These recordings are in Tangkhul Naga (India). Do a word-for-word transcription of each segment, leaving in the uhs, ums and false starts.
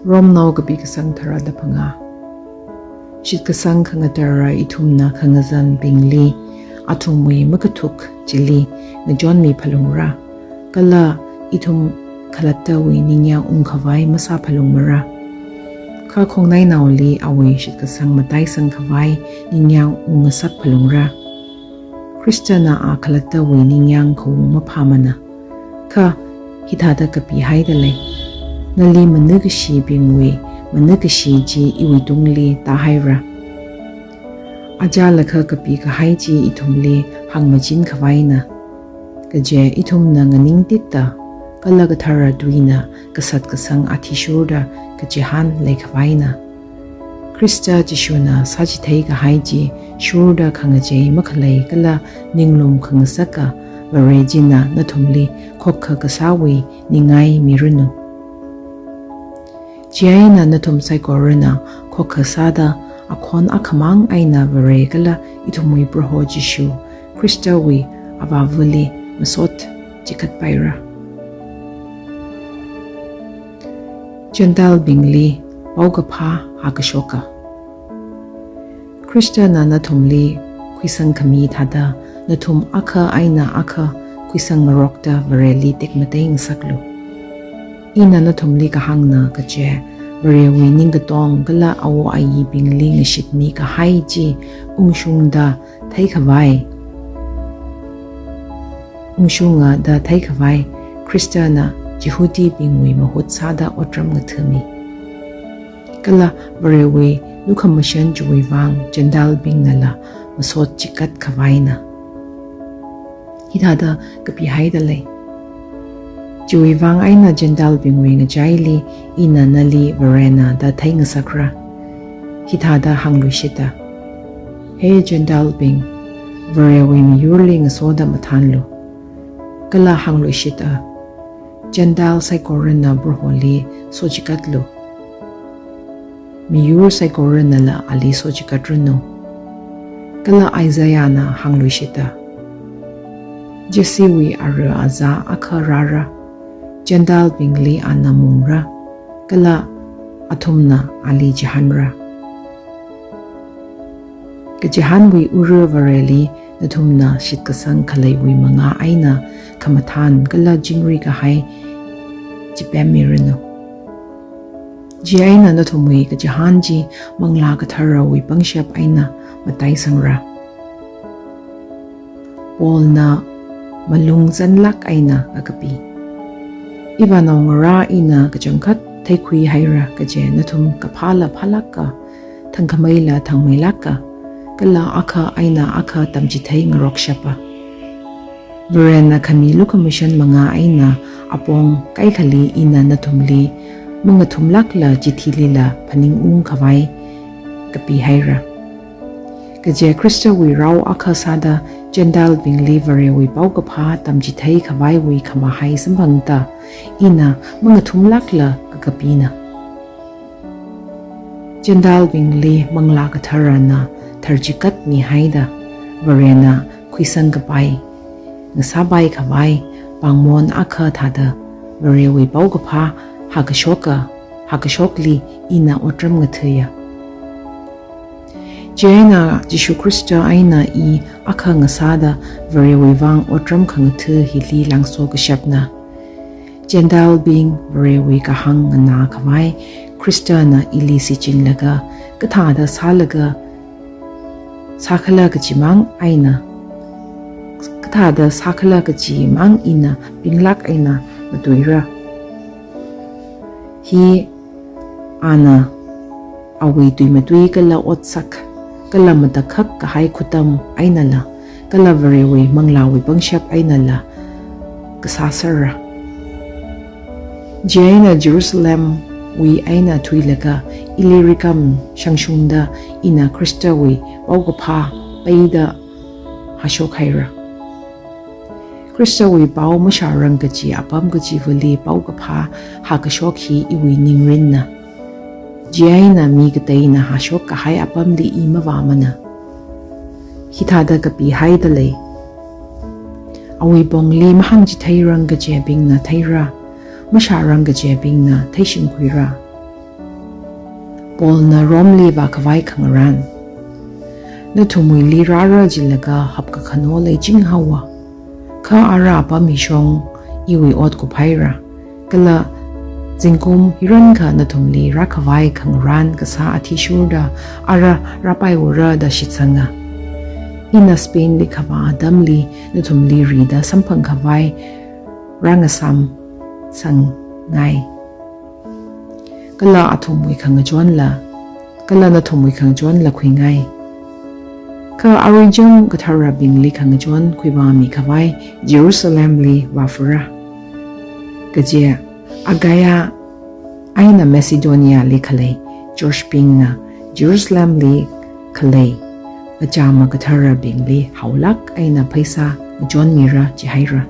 Romnao kapi kasang tharāda phangā. Shitkasang khangatar ithumna khangazanbingli athumwui makathuk chili ngachonmi phalungra, kala ithum khalattawui ningyāng ungkhavai masāphalungmara. Kha khongnainaoli awui shitkasang mataisangkhavai ningyāng ungngasakphalungra. Khristana a khalattawui ningyāng khaung maphāmana. Kha hithāda kapihaida lei, nali manakashibingwui manakashi chi iwuitungli tāhaira. Achālakha kapikahai chi ithumli hāngmachinkhavaina. Kaje ithumna nganingtitda, kala kathara tuina kasat kasang athishurda kachihān leikhavaina. Khrista Jishuna sāchitheikahai chi shurda khangachei makhalei kala ninglum khangasaka Vare china nathumli khokkha kasāwui ningai miranu. Chieina nathum saikorana khokkha sāda akhon akhamang eina Vare kala ithumwui Proho Jishu Khristawui Avāvali masot chikatpaira. Gentile bingli paokaphā hākashoka. Khristana nathumli khuisangkhami thāda nathum akha eina akha khuisangngarokta Vareli tekmatei ngasaklu. Ina nathumli kahāngna kaje, Varewui ningkatong kala awo ayibingli ngashitmi kahai chi ungshungda theikhavai, ungshunga da theikhavai Khristana Jihudibingwui mahut sāda otram ngathami. Kala Varewui lukhamashan chiwui vang Gentile bingnala masot chikatkhavaina. Hithāda kapihaida lei. Chiwui vang eina Gentile bingwui ngachaili ina nali Varena da theingasakra. Hithāda hāngluishita. He Gentile bing, Varewui miyurli ngasoda mathānlu. Kala hāngluishita. Gentile saikorana Proholi sochikatlu. Miyur saikoranala ali sochikatranu. Kala Isaiahna hāngluishita. Jesewui ara azā akha rāra, Gentile bingli ana mungra, kala athumna ali chihānra. Kachihānwui ura Vareli nathumna shitkasang khaleiwui mangā eina khamathān kala chingri kahai chipemmiranu. Chieina nathumwui kachihān chi Manglā Katharawui pangshap eina mataisangra. Paulna malung zanlāk eina kakapi. Ivānaongarā, ina kachangkhat theikhuihaira kaje nathum kaphāla phālāka, thangkhameila thangmeilāka, kala akha eina akha tamchithei ngarokshapa. Varena khami lukhamashan mangā eina apong kaikhali ina nathumli mangathumlākla chithilila phaningungkhavai kapihaira. Kaje Khristawui rao akha sāda Gentile bingli Varewui paokaphā tamchitheikhavaiwui khamahai samphangda ina mangathumlākla kakapina. Gentile bingli Manglā Katharana tharchikatmihaida Varena khuisangkapai ngasāpaikhavai pāngmon akha thāda Varewui paokaphā hākashoka, hākashokli ina otram ngathaya. Chieina Jishu Khrista eina i akha ngasāda Varewui vang otram khangatha hili langso kashapna. Gentile bing Varewui kahāng nganākhavai Khristana ili shichinlaga, kathāda sālaga sākhala kachimang eina, kathāda sākhala kachimang ina pinglāk eina matuira. Hi ana awui tuimatui kala otsak, kala matakhak kahai khutam einala, kala Varewui Manglāwui pangshap einala kasā sera. Chieina Jerusalemwui eina thuilaga Illyricum shangshungda ina Khristawui paokaphā peida hāshokhaira. Khristawui pao mashārang kaji apam kachivali paokaphā hākashok hi iwui ningrinna. Chieina mi kateina hāshok kahai apamli i mavāmana. Hithāda kapihaida lei. Awui pongli mahāngchitheirang kajibingna theira, mashārang kajibingna theishingkhuira. Paulna Romeli vākhavai khangarān. Nathumwuili rāra jilaga hapkakhano leiching haowa. Kha ara apam hishong iwui ot kuphaira. Kala zingkum hirankha nathumli rākhavai khangarān kasā athishurda ara rāpaiura da shitsanga. Ina Spainli kavā atamli nathumli rida samphang khavai rāngasam sangngai. Kala athumwui khangachonla, kala nathumwui khangachonla khuingai. Kha aruichum katharabingli khangachon khuivāmi khavai Jerusalemli vāfura. Kaje Achaia eina Macedoniali khalei churchbingna Jerusalemli khalei achama katharabingli haolāk eina pheisā ngachonmira jihaira.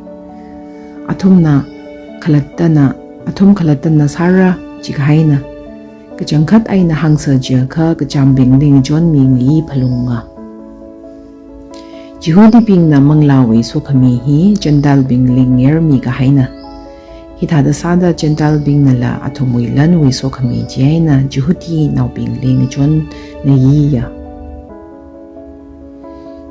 Athumna khalattana, athum khalattana sāra jikahaina. Kachangkhat eina hāngsa jiakha kachambingli ngachonmi ngayi phalunga. Jihudibingna manglāwui sokhami hi Gentilebingli ngermi kahaina. Hithāda sāda Gentilebingnala athumwui lanwui sokhami chieina Jihudinaobingli ngachon ngayiya.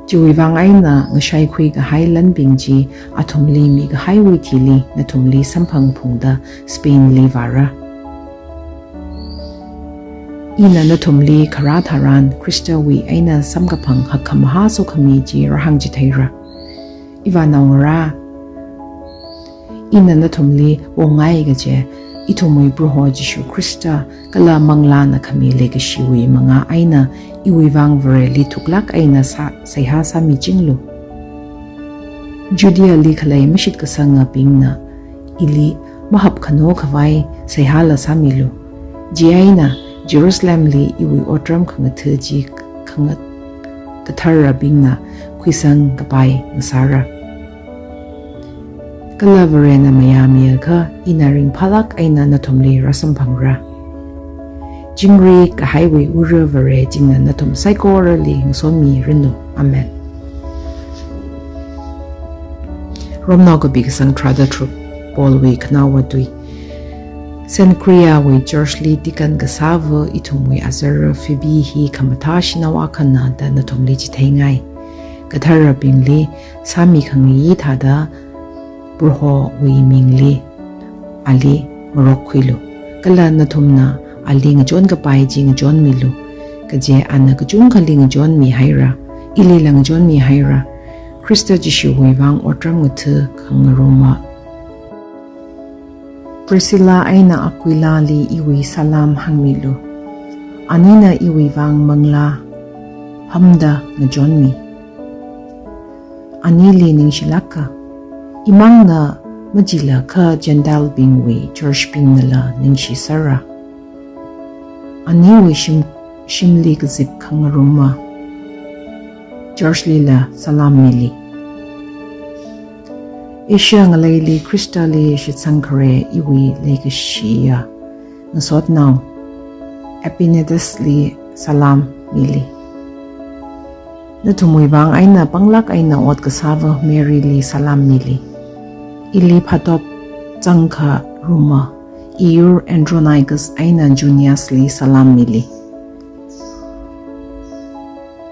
Chiwui vang eina ngashaikhui kahai lanbing chi athumli mikahaiwui thili nathumli samphang phungda Spainli vāra. Ina nathumli kharā tharan Khristawui eina samkaphang hakkhamahā sokhami chi rāhāngchitheira. Ivānaongarā, ina nathumli pongngai kaje, ithumwui Proho Jishu Khrista kala manglāna khami leikashiwui mangā eina iwui vang Vareli thuklāk eina sā, seihā sāmichinglu. Judeali khalei mashitkasangabingna ili mahapkhano khavai seihāla sāmilu. Chieina Jerusalemli iwui otram khangatha chi khangat katharabingna khuisang kapai ngasāra. Kala Varena mayāmiakha ina ringphālāk eina nathumli rāsamphangra. Chingri kahaiwui ura Vare chingna nathum saikorali ngasonmiranu. Amen. Romnao kapi kasang tharāda tharuk. Paulwui khanaowa tui. Cenchreawui churchli deacon kasāva ithumwui azara Phoebe hi khamathā shanao akhana da nathumli chitheingai. Katharabingli sāmi khangayi thāda Prohowui mingli ali ngarokkhuilu. Kala nathumna ali ngachon kapai chi ngachonmilu. Kaje ana kachungkhali ngachonmihaira, ilila ngachonmihaira. Khrista Jishuwui vang otram ngatha khangaruma Priscilla eina Aquilali iwui salam hāngmilu. Anina iwui vang manglā pamda ngachonmi. Anili ningshilāka. Imangna majilakha Gentilebingwui churchbingnala ningshisera. Aniwui shim, shimli kazip khangaruma churchlila salam mili. Asia ngaleili Khristali shitsangkhare iwui leikashiya ngasotnao Epenetusli salam mili. Nathumwui vang eina panglāk eina ot kasāva Maryli salam mili. Ili phatop zangkharuma iyur Andronicus eina Juniasli salam mili.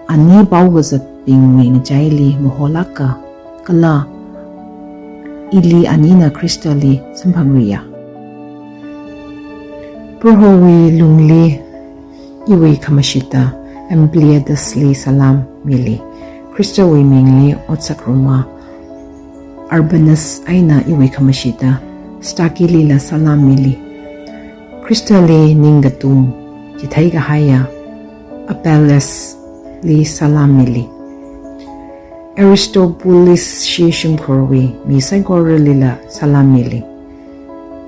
Ani paokazatbingwui ngachaili maholāka, kala ili anina Khristali samphangriya. Prohowui lungli iwui khamashita Ampliatusli salam mili. Khristawui mingli otsakruma Urbanus eina iwui khamashita Stachylila salam mili. Khristali ningkatung chitheikahaiya Apellesli salam mili. Aristobulus shi shimkhurwui mi saikoralila salam mili.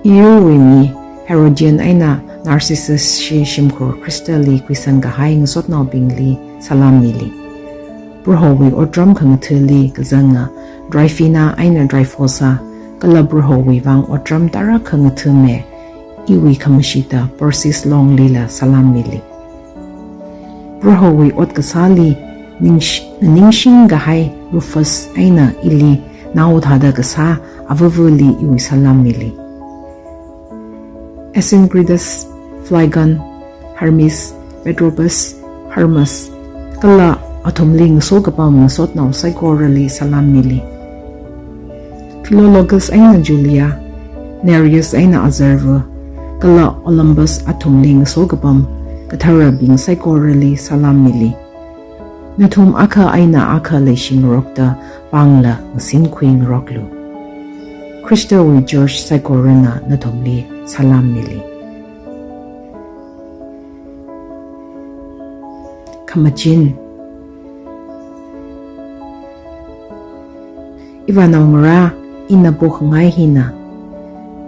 Iyurwui mi Herodion eina Narcissus shi shimkhur Khristali khuisangkahai ngasotnaobingli salam mili. Prohowui otram khangathali kazanga Tryphena eina Tryphosa, kala Prohowui vang otram tarākha ngatha me, iwui khamashita Persis longlila salam mili. Prohowui ot kasāli ningsh-, ningshingkahai Rufus eina ili nao thāda kasā avavali iwui salam mili. Asyncritus, Phlegon, Hermes, Patrobas, Hermas, kala athumli ngaso kapam ngasotnao saikorali salam mili. Philologus eina Julia, Nereus eina azarva, kala Olympas athumli ngaso kapam katharabing saikorali salam mili. Nathum akha eina akha leishingarokta pāngla ngasinkhuingaroklu. Khristawui church saikorana nathumli salam mili. Khamachin. Ivānaongarā, ina pokhangai hina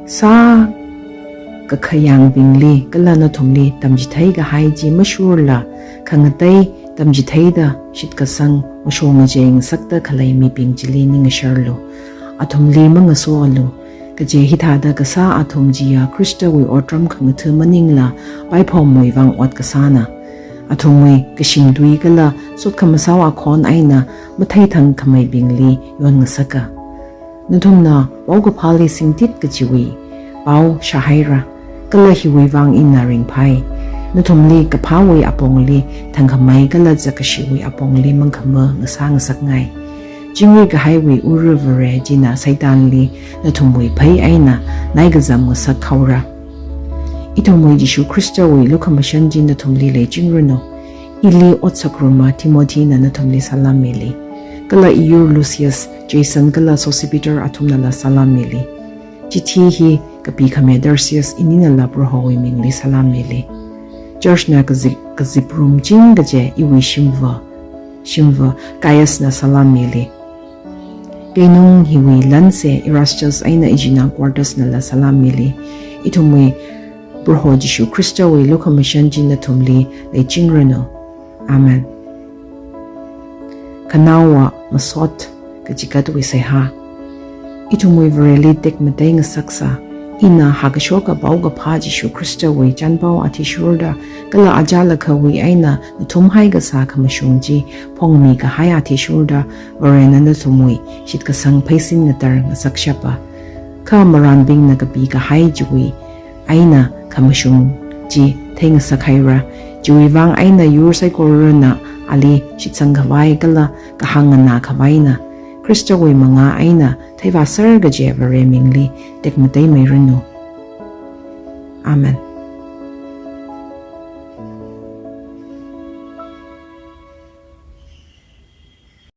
sākakhayangbingli kala nathumli tamchithei kahai chi mashurla khangatei tamchitheida shitkasang mashong ngachei ngasakta khalei mibing chili ningasharlu. Athumli mangasoalu. Kaje hithāda kasā athum chiya Khristawui otram khangatha maningla paiphomwui vang ot kasāna. Athumwui kashimtui kala sot khamasao akhon eina matheithang khameibingli yonngasaka. Nathumna paokaphāli singtit kachiwui pao shāhaira, kala hiwui vang ina ringphai. Nathumli kaphāwui apongli thangkhamei kala zakkashiwui apongli mangkhama ngasā ngasakngai. Chingri kahaiwui ura Vare china Satanli nathumwui phei eina naikazam ngasak haora. Ithumwui Jishu Khristawui lukhamashan chi nathumli leichingranu. Ili otsakruma Timothyna nathumli salam mili. Kala iyur Lucius, Jason kala Sosipater athumnala salam mili. Chithi hi kapikhami Tertius ininala Prohowui mingli salam mili. Churchna kazip, kaziprum ching kaje iwui shimva, shimva Gaiusna salam mili. Keinung hiwui lanse Erastus eina ichinā Quartusnala salam mili. Ithumwui Proho Jishu Khristawui lukhamashan chi nathumli leichingranu. Amen. Khanaowa masot kachigatwui seihā. Ithumwui Vareli tekmatei ngasaksa, ina hākashoka paokaphā Jishu Khristawui chanpao athishurda kala achālakhawui eina nathumhai kasā khamashung chi phongmi kahai athishurda Varena nathumwui shitkasang pheisin natar ngasakshapa. Kha marānbingna kapi kahai chiwui eina khamashung chi theingasak haira. Chiwui vang eina yur saikorana ali shitsang khavai kala kahāng nganā khavaina. Khristawui mangā eina theivāser kaje Vare mingli tekmatei meiranu. Amen.